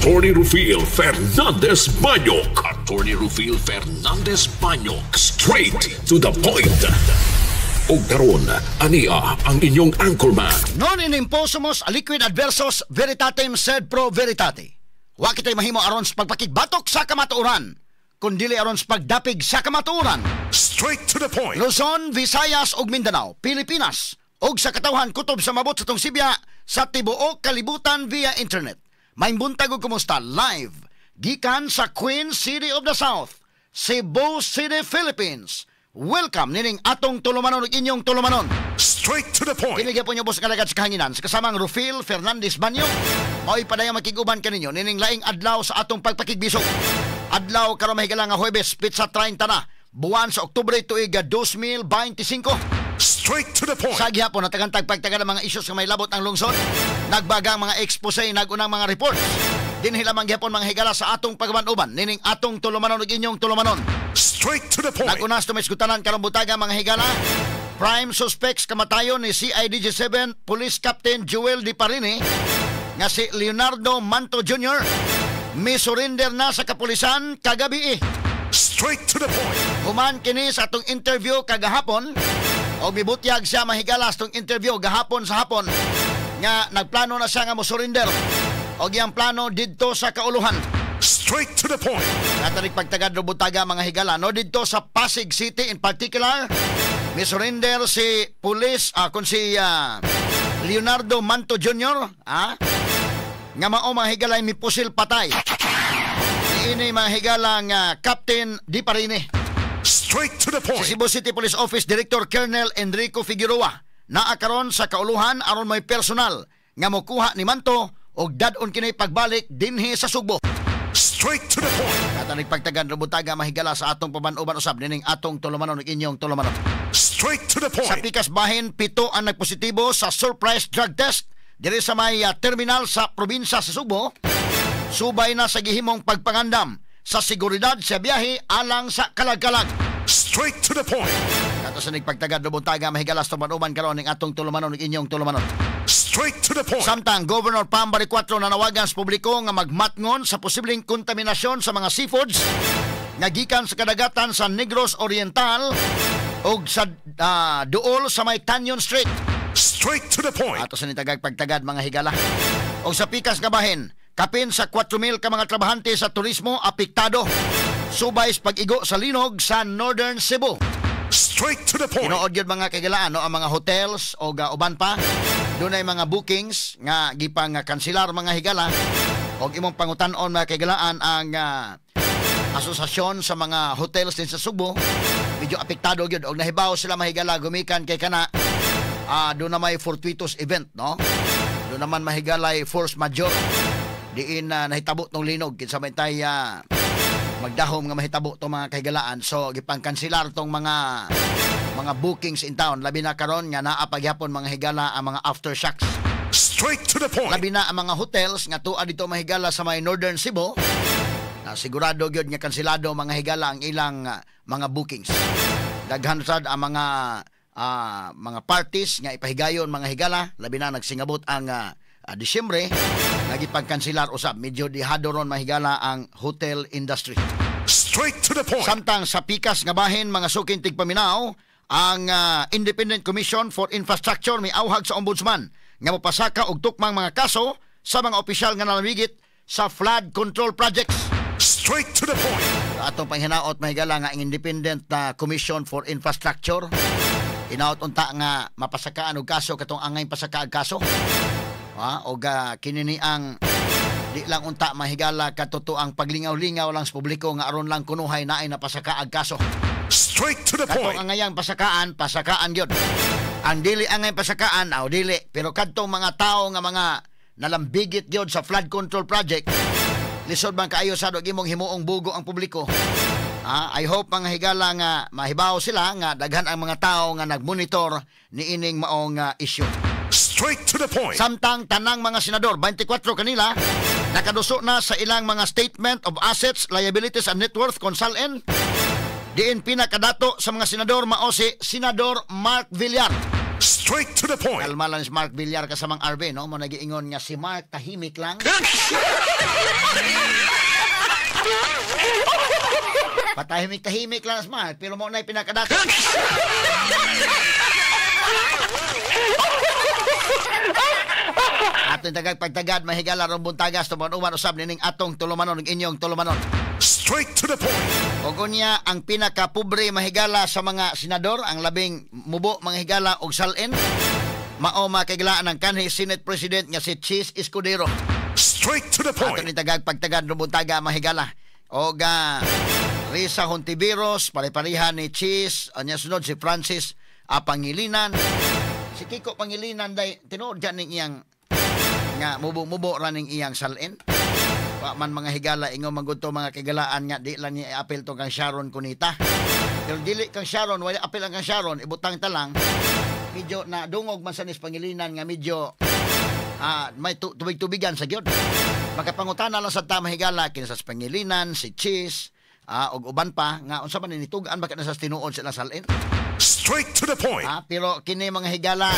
Attorney Rufil Fernandez Banyok. Attorney Rufil Fernandez Banyok. Straight to the point. Og karon, ania ang inyong anchorman. Non in imposumus aliquid adversus veritatem sed pro veritate. Wa kitay mahimo aron sa pagpakigbatok sa kamatuoran, kundili aron sa pagdapig sa kamatuoran. Straight to the point. Luzon, Visayas ug Mindanao, Pilipinas ug sa katawhan kutob sa mabot sa tong sibya sa tibuok kalibutan via internet. Maayong buntag ug kumusta live gikan sa Queen City of the South, Cebu City, Philippines. Welcome nining atong tulumanon ug inyong tulumanon. Straight to the point. Kini gyapon niyo boss kalagad sa kahanginan sa kasamang Rufil Fernandez Banyo. Mao'y padayang makig-uban kaninyo nining laing adlaw sa atong pagpakigbisog. Adlaw karon, mahigala, nga Huwebes, petsa 30 na buwan sa Oktubre, tuig 2025. Straight to the point. Sa gihapon natagantag pagtaga ng mga isyus nga may labot ang lungsod. Nagbagang mga expose, nagunang mga reports. Dinhi lamang gihapon, mga higala, sa atong pagban-uban nining atong tulumanon ug inyong tulumanon. Straight to the point. Nag-unas tumiskutanan karong butaga, mga higala. Prime suspects kamatayon ni CIDG 7 Police Captain Joel Di Parini nga si Leonardo Manto Jr. mi-surrender na sa kapulisan kagabi eh. Straight to the point. Human kini sa atong interview kagahapon o mibutyag siya, mahigala, sa atong interview gahapon sa hapon nga nagplano na siya nga mo-surrender og iyang plano didto sa kauluhan. Straight to the point. Natarik pagtagad butaga, mga higala, no, didto sa Pasig City in particular mi-surrender si police kun si Leonardo Manto Jr. Nga mao, mga higala, mipusil patay niini, mga higala, nga Captain Di Parini. Straight to the Si point. Cebu City Police Office Director Colonel Enrico Figueroa naa karon sa kauluhan aron may personal nga mokuha ni Manto og dad-on kini pagbalik dinhi sa Sugbo. Straight to the point. Katanig pagtagan rubutaga, mahigala, sa atong paban-uban usab nining atong tulumanon ug inyong tulumanon. Straight to the Sa point. pikas bahin, 7 ang nagpositibo sa surprise drug test diri sa may terminal sa probinsya sa Sugbo. Subay na sa gihimong pagpangandam sa seguridad sa biyahe alang sa kalag-kalag. Straight to the point. Kato sa nagpagtagad rubutaga, mahigala, sa tumanuban karon ning atong tulumanon ug inyong tulumanon. Straight to the point. Samtang Governor Pam Baricuatro nanawagan sa publiko nga magmatngon sa posibleng kontaminasyon sa mga seafoods nga gikan sa kadagatan sa Negros Oriental ug sa duol sa may Tañon Strait. Straight to the point. Ato sa nitagag pagtagad, mga higala. Og sa pikas nga bahin, kapin sa 4,000 ka mga trabahante sa turismo apektado subay sa pag-igo sa linog sa Northern Cebu. Straight to the point. Tinuod yun, mga kagilaan, no, ang mga hotels o uban pa dunay mga bookings nga gipang kanselar, mga higala, og imong pangutan-on, mga kagilaan, ang asosasyon sa mga hotels din sa Sugbo, medyo apektado gyud og nahibaw sila, mahigala, gumikan kay kana doon na may fortuitous event, no, doon naman, mahigalay, force majeure diin na nahitabo tong linog, kinsa may tay magdahom nga mahitabo tong mga kahigalaan. So gipangkanselar tong mga bookings in town, labi na karon nga naa pagyapon, mga higala, ang mga aftershocks. Straight to the point. Labi na ang mga hotels nga tuwa dito, mahigala, sa may Northern Cebu na sigurado gyud nga kanselado, mga higala, ang ilang mga bookings. Daghan sad ang mga parties nga ipahigayon, mga higala, labi na nagsingabot ang Disyembre nga gipagkanselar usab. Medyo dihado ron, mahigala, ang hotel industry. Straight to the point. Samtang sa pikas nga bahin, mga suking tigpaminaw, ang Independent Commission for Infrastructure miawhag sa Ombudsman nga mopasaka og tukmang mga kaso sa mga opisyal nga nalamigit sa flood control projects. Straight to the point. Atong panghinaot, mahigala, nga ang Independent na Commission for Infrastructure hinaot unta nga mapasakaan og kaso katong angay pasaka og kaso. Ha, og kini ni ang di lang unta, mahigala, katotoo ang paglingaw-lingaw lang sa publiko nga aron lang kunuhay naay napasaka og kaso. Straight to the Katong point. angayang pasakaan, pasakaan gyud. Ang dili angay pasakaan, aw dili. Pero kadtong mga tao nga mga nalambigit gyud sa flood control project, lisod man kaayo sa imong himuong bugo ang publiko. I hope, mga higala, nga mahibaw sila nga daghan ang mga tao nga nagmonitor niining maong issue. Straight to the point. Samtang tanang mga senador, 24 kanila, nakaduso na sa ilang mga statement of assets, liabilities and net worth kon SALN. Diin pinakadato sa mga senador mao si Senador Mark Villar. Straight to the point. Kalma lang si Mark Villar kasamang RB, no? Mo nagiingon nga si Mark tahimik lang. Patahimik-tahimik lang si Mark, pero mo na'y pinakadato. Atong tagag pagtagad, mahigala rong buntagas, tuman-uman usab nining atong tulumanon, inyong tulumanon. Straight to the point. Og unya, ang pinakapobre mahigala sa mga senador, ang labing mubo mga higala og salin, mao makiglaan ang kanhi Senate President nga si Chiz Escudero. Straight to the point. Atong tagag pagtagad rong buntaga mahigala. Og Risa Hontiveros, pare-pareha ni Chiz, anya sunod si Francis Pangilinan. Si Kiko Pangilinan day tinuod dyan ning iyang nga mubo-mubo ra ning iyang salin. Wa man mga higala ingon man gud to mga kigalaan nga di lang niya i-appeal to kang Sharon Cuneta. Pero dili kang Sharon, wala appeal ang kang Sharon, ibutang ta lang. Medyo na dungog man sa nis Pangilinan nga medyo may tubig-tubigan sa gyud. Makapangutana lang sa ta mahigala kinsa sa Pangilinan, si Chiz, og uban pa nga unsa man nitugaan ba kana sa tinuod sila salin. Straight to the point. Pero kini mga higala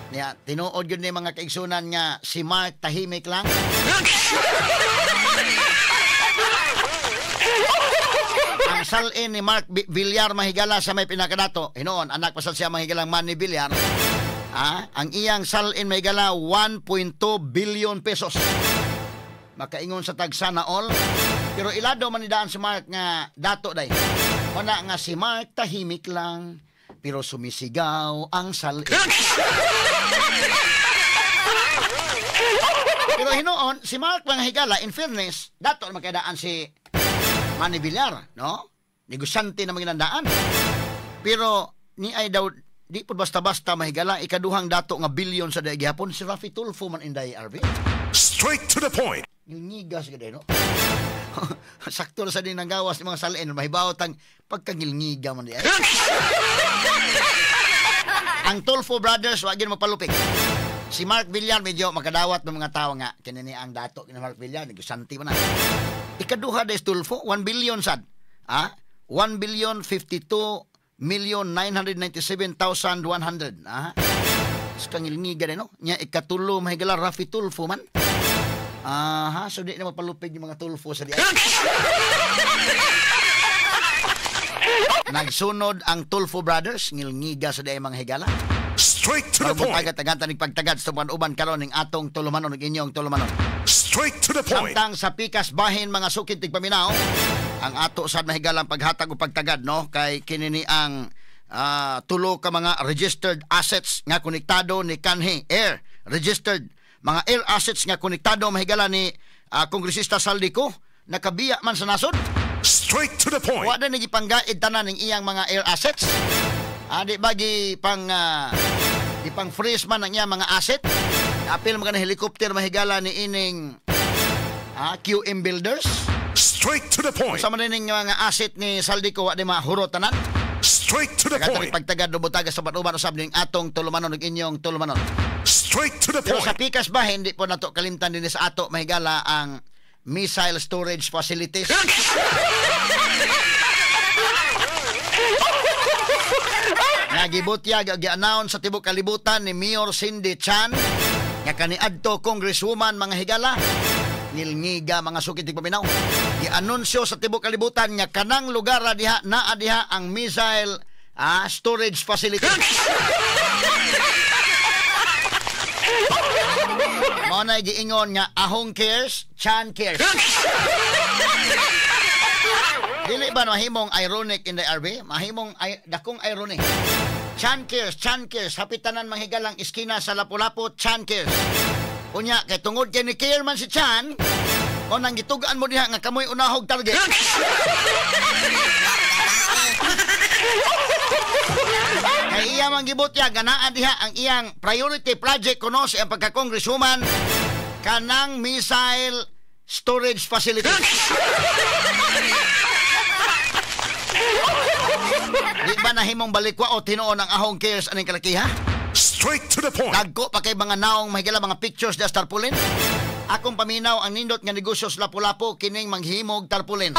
niya, tinuod yun ni mga kaigsunan nga si Mark tahimik lang. Ang salin ni Mark Villar mahigala sa may pinakadato. Hinoon, anak pasal siya mahigalang Manny Villar. Ang iyang salin mahigala 1.2 billion pesos. Makaingon sa tagsana all. Pero ilado manidaan si Mark nga dato day. Wala nga si Mark tahimik lang, pero sumisigaw ang salin. Pero hinoon, si Mark mga higala, in fairness, dato na magkadaan si Manny Villar, no? Negosyante na maginandaan. Pero ni ay daw, di po basta-basta mahigala, ikaduhang dato nga bilyon sa daig gihapon, si Raffy Tulfo man inday, RB. Straight to the point. Ngilngigas ka din, no? Sakto na sa din ang gawas ng mga salin, mahibaw tang pagkangilngiga man di ay. Ang Tulfo Brothers, wag yun magpalupig. Si Mark Villar, medyo makadawat ng mga tao nga, kinini ang dato ni Mark Villar, negosyante man na. Ikaduha des Tulfo, 1 billion sad. 1,052,997,100. Kangilngiga din, no? Nya ikatulo, mahigala, Raffy Tulfo man. Aha, so di na mapalupig yung mga Tulfo sa di. Nagsunod ang Tulfo Brothers, ngilngiga sa di mga higala. Straight to the point. Tagad-tagad pagtagad sa uban karon ning atong tulumanon ug inyong tulumanon. Straight to the point. Samtang sa pikas bahin mga sukid tigpaminaw, ang ato sad mahigalang paghatag ug pagtagad, no, kay kini ni ang tulo ka mga registered assets nga konektado ni kanhi air registered mga air assets nga konektado mahigala ni Kongresista Zaldy Co nakabiya man sa nasod. Straight to the point. Wa na gipanggaid tanan ning iyang mga air assets. Di ba gipang gipang freeze man ang iyang mga asset. Apil mga helicopter mahigala ni ining QM Builders. Straight to the point. Sa man ning mga asset ni Zaldy Co wa di mahurot tanan. Straight to the point. Pagtagad butaga sa uban usab ning atong tulumanon ug inyong tulumanon. Straight to the Pero point. sa pikas ba hindi po nato kalimtan dinhi sa ato mahigala ang missile storage facilities. Nagibutyag gi-announce sa tibok kalibutan ni Mayor Cindy Chan nga kaniadto congresswoman mga higala ngilngiga mga sukit tigpaminaw. Gianunsyo sa tibok kalibutan nga kanang lugar diha naa diha ang missile storage facility. Mao na giingon nga ahong cares, Chan cares. Dili ba mahimong ironic in the RB? Mahimong dakong ironic. Chan cares, Chan cares. Hapitanan manghigalang iskina sa Lapu-Lapu, Chan cares. Unya, kay tungod kay ni care man si Chan, o nang gitugaan mo diha nga kamoy unahog target. Kay iya man gibutyag, naa diha ang iyang priority project kuno sa iyang pagka-congresswoman kanang missile storage facility. Di ba nahimong balikwa o tinuon ang ahong cares aning kalakiha? Straight to the point. Dagko pa kay mga naong mahigala mga pictures da tarpaulin. Akong paminaw ang nindot nga negosyo sa Lapu-Lapu kining manghimog tarpaulin.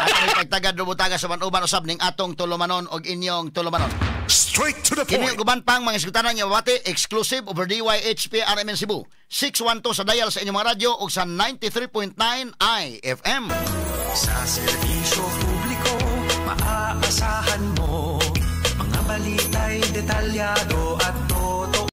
Atong ipagtagad rubutaga sa uban usab ning atong tulumanon og inyong tulumanon. Straight to the Kini point. Ug uban pang mga isgutanan nga mabati exclusive over DYHP RMN Cebu. 612 sa dial sa inyong mga radyo ug sa 93.9 IFM. Sa serbisyo publiko, maaasahan mo. Mga balita'y detalyado.